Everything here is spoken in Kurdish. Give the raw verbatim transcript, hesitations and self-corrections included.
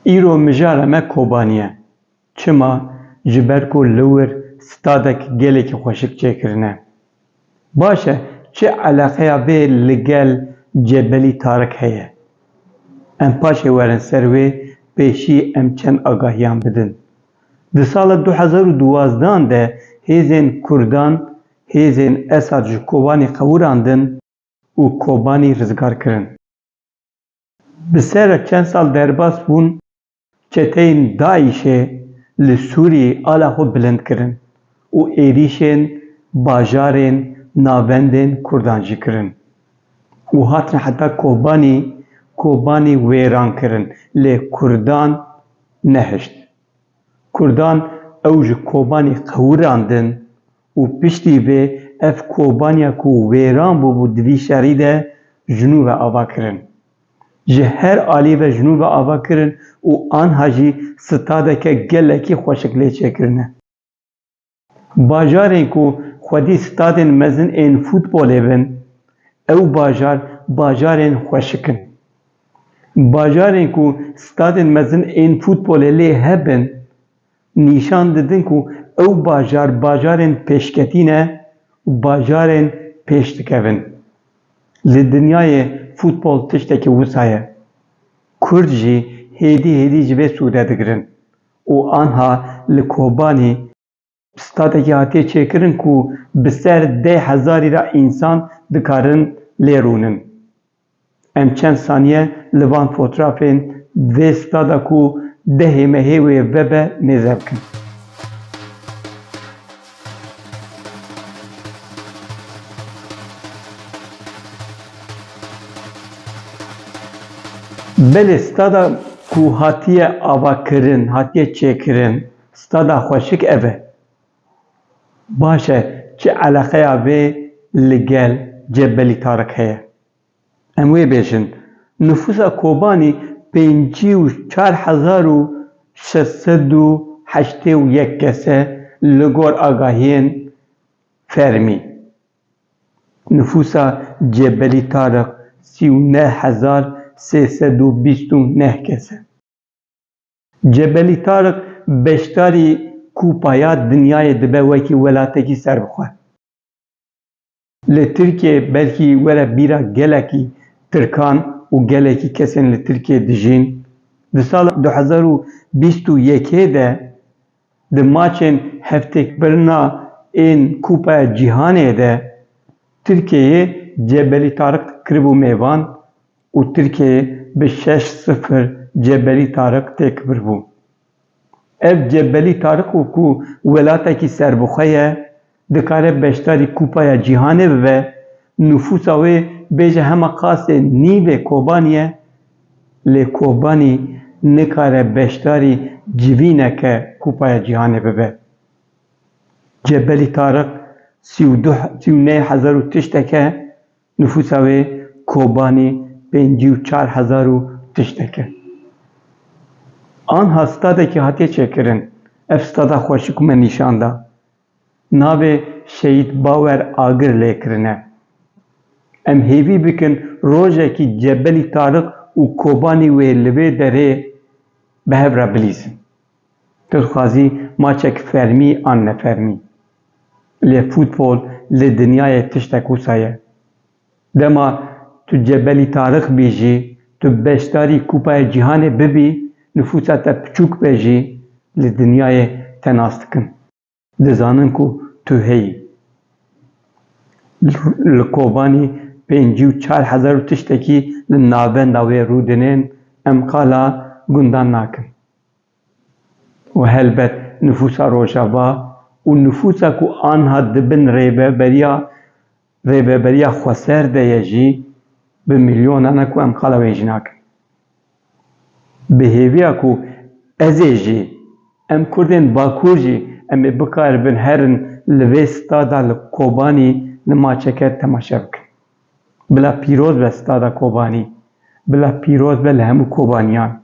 Îro mijara me Kobanî ye. Çima? Ji ber ku li wir stadek gelekî xweşik çêkirine. Baş e, çi eleqeya vê li gel Cebelî Tarik heye? Em paşê werin ser wê, pêşî em çend agahiyan bidin. Di sala du hezar û duwazdehan de hêzên Kurdan hêzên Esad ji Kobanî qewirandin û Kobanî rizgar kirin. Bi ser çend sal derbas bûn, çeteyên DAIŞê li Sûriyê ala xwe bilind kirin û êrîşên bajarên navendên Kurdan jî kirin û hatin heta Kobanî, Kobanî wêran kirin, lê Kurdan nehişt. Kurdan ew ji Kobanî qewirandin û piştî vê ev Kobaniya ku wêran bûbû di vî şerî de ji nû ve ava kirin. Ji her alî ve ji nû ve ava kirin û anha jî stadeke gelekî xweşik lê çêkirine. Bajarên ku xwedî stadên mezin ên futbolê bin, ew bajar bajarên xweşik in. Bajarên ku stadên mezin ên futbolê lê hebin, nîşan didin ku ew bajar bajarên pêşketî ne û bajarên pêş dikevin. Li dinyayê futbol tiştekî wisa ye. Kurd jî hêdî hêdî ji vê sûde digirin û anha li Kobanî stadekî hatiye çêkirin ku bi ser deh hezarî re însan dikarin lê rûnin. Em çend saniye li van fotrafên vê stada ku dehê mehê wê vebe mêze bikin. Belê stada ku hatiye avakirin, hatiye çêkirin, stada xweşik ev e. Baş e, çi eleqeya vê li gel Cebelî Tarik heye? Em wê bêjin, nifûsa Kobanî pêncî û çar hezar û şeş sed û heştê û yek kes e, li gor agahiyên fermî. Nifûsa Cebelî Tarik sî û neh hezar sê sed û bîst û neh kes e. Cebelî Tarik beşdarî Kupaya Dinyayê dibe wekî welatekî serbixwe. Li Tirkiyê belkî were bîra gelekî Tirkan û gelekî kesên li Tirkiyê dijîn. Di sala du hezar û bîst û yekê de di maçên hevtêkbirina ên Kupaya Cîhanê de Tirkiyeyê Cebelî Tarik kiribû mêvan û Tirkiyeyê bi şeş sifir Cebelî Tarik têkbir bû. Ev Cebelî Tarik û ku welatekî serbixwe ye, dikare beşdarî Kupaya Cîhanê bibe, nifûsa wê bêje hema qasê nîvê Kobanî ye, lê Kobanî nikare beşdarî civîneke Kupaya Cîhanê bibe. Cebelî Tarik sî û du, sî û neh hezar û tişteke, nifûsa wê Kobanî pêncî û çar hezar û tişteke. Anha stadekî hatiye çêkirin. Ev stada xweşik me nîşan da. Navê Şehîd Bawer Agir lê kirine. Em hêvî bikin rojekî Cebelî Tarik û Kobanî wê li vê derê bi hev re bilîzin. Tu dixwazî maçek fermî an nefermî. Lê futbol li dinyayê tiştek wisa ye. Dema tu Cebelî Tarik bî jî, tu beşdarî Kupaya Cîhanê bibî, nifûsa te piçûk be jî, li dinyayê te nas dikin. Dizanin ku tu heyî. Li Kobanî pêncî û çar hezar û tiştekî li navenda wê rûdinên em qala gundan nakin. Û helbet nifûsa Rojava û nifûsa ku anha di bin rêveberiya, rêveberiya xweser de ye jî bi milyonan e ku em qala wê jî nakin. Bi hêviya ku ez ê jî, em Kurdên Bakur jî em ê bikaribin herin li vê stada li Kobanî li maçeke temaşe bikin. Bila pîroz be stada Kobanî. Bila pîroz be li hemû Kobaniyan.